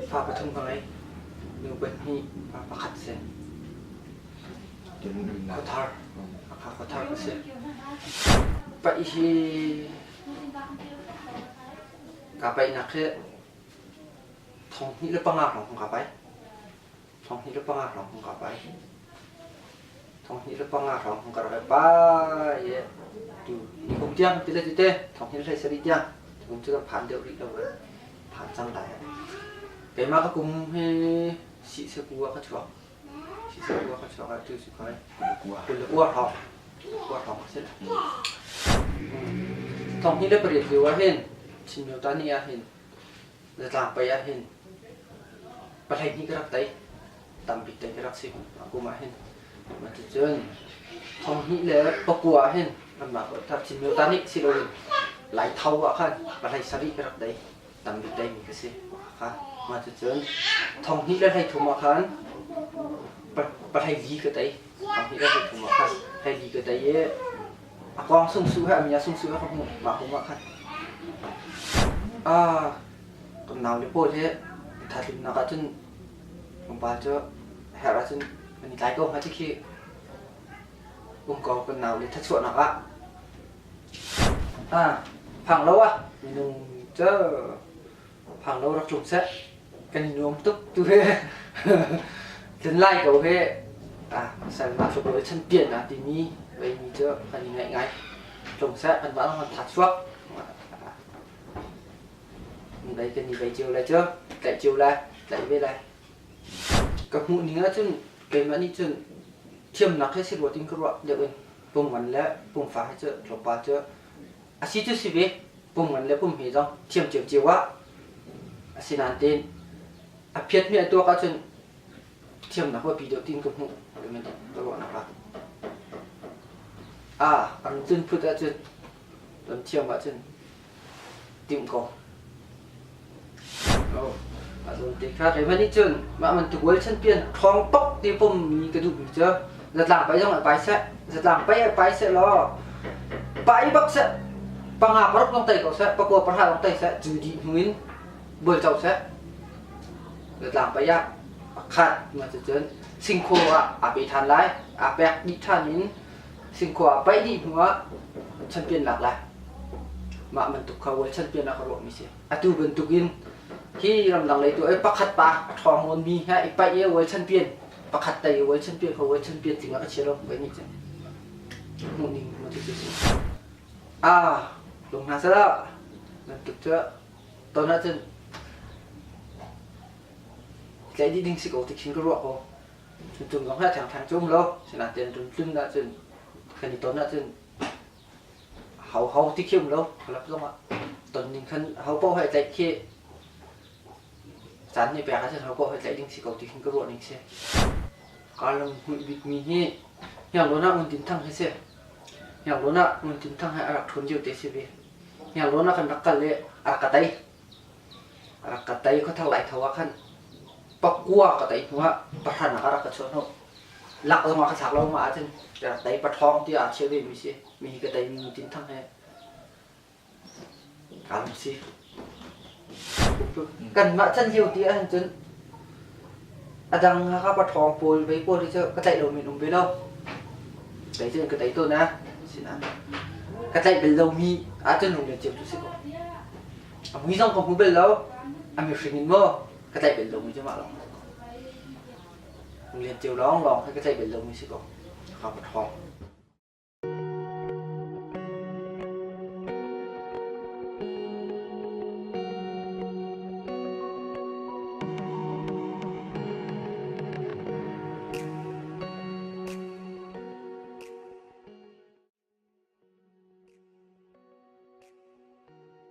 Fa pathum ka ngei. Nu pahnih, pa pakhat si. Khuathar. Hakha khuathar ka si. Paih hi kaa paihnak hi 2005 hrawng kaa pai. 2005 hrawng kaa pai. 2005 hrawng ka rak i pai i tu ni kum tiang ti le ti te 2017 tiang kum cu kan phan deuh rih lo phan cang lai. Keimah ka kum hi si se ku ah ka chuak. Si se ku ah ka chuak ah tu si khoi. 29 hrawng. Kua hrawng ka si. 2008 lio ah hin Chin Myo ni ah hin zatlang pei ah hin 12 ka rak tei. Tambik tei ka rak si kum ah hin. Cuticun 2009 ah hin anmah Chin Myo ni si loin Lai Tho ah khan 17 ka rak tei. Tambik teimi ka si. Kha mah cucun 2023 ah khan 14 ka tei. 2023 ah khan 14 ka tei i a kong sungsu he a mia sungsu he ka hmuh mah kum ah khan. Ah kan nau le pawl hi thatlunnak ah cun tlawmpal cu herh ahcun kan i tlai ko hnga ti khi um ko kan nau le thachuahnak ah. Phang lo ah minung cu phang lo rak tlung seh. Kan i nuam tuk tu hi. Tlun lai ko hi. Sal mah tluk lo i chanpian ah timi veimi cu kan i ngaih ngai. Tlung seh kanmah zong kan tha chuak. Dai kan i vei cio lai cu. Tlaih cio lai. Tlaih ve lai. Ka hmuh ning ahcun keimah nih cun thiamnak hi si rua tin ka ruah deuh in. Pumngan le pumfa hi cu tlawmpal cu a si cu si ve. Pumngan le pumhme zong thiam ciocio ah asinain tiin a phiatmi a tuak ahcun thiamnak biapi deuh tiin ka hmuh ka ruahnak ah. Ah, an cun phut ahcun kan thiam ahcun timh ko. Oh, a zawn te kha keimah nih cun mah bantuk world champion ṭhawng tuk ti pom mi ka duhmi cu zatlang pai zong ai pai seh zatlang pai ai pai seh law pai bak seh panga paruk zong tei ko seh pakua pahra zong tei seh cu dih hnu in bual co seh zatlang pai ah pakhat ma cucun singkhaw ah aa pe ṭhan lai aa pek dih ṭhan in singkhaw ah paih dih hnu ah champion lak lai mah bantuk kha world champion ah ka ruahmi si atu bantukin hi ramdang lei tu ai pakhat pa a ṭhawng nawnmi he i paih i world champion pakhat tei i world champion kha world champion tling ah ka chia lo kai nih cun hmuh ning ma cu si ah lung hna sala bantuk cu ton ahcun tlaih dih ding si ko ti khin ka ruah ko cung zong he theng theng cu um lo sinain tlun tlun ahcun kan i ton ahcun Hau hau ti khi um lo khualap zongah ton ning khan ho paoh he tlaih khi caan nih pek ahcun ho paoh he tlaih ding si ko ti khin ka ruah ning si. Kaa lunghmuih bikmi hi Hniarlawn ah Ngun Tin Thang hi si. Hniarlawn ah Ngun Tin Thang he a rak ṭhawn lio te si ve. Hniarlawn ah kan rak kal i a rak ka tei. A rak ka tei khuathar Laitho ah khan pakua ka tei hnu ah pahran ah a rak ka chuah hnawh. Lak zongah ka thlak lo ma ahcun ka rak tei paṭhawng tiah aa chia vemi si. Mi hi ka teimi Ngun Tin Thang he kaa lung si. Kanmah chan lio ti ahhin cun a dang Hakha paṭhawng pawl vei pawl hi cu ka tlaih lomi an um ve lo. Kei cun ka tei tawn a sinain ka tlaih bal lomi ahcun lunglen cio cu si ko. A mui zong ka hmu bal lo. A mihring in maw ka tlaih bal lomi cu mah lawng. Lunglen cio lawnglawng hi ka tlaih bal lomi si ko. Hakha paṭhawng.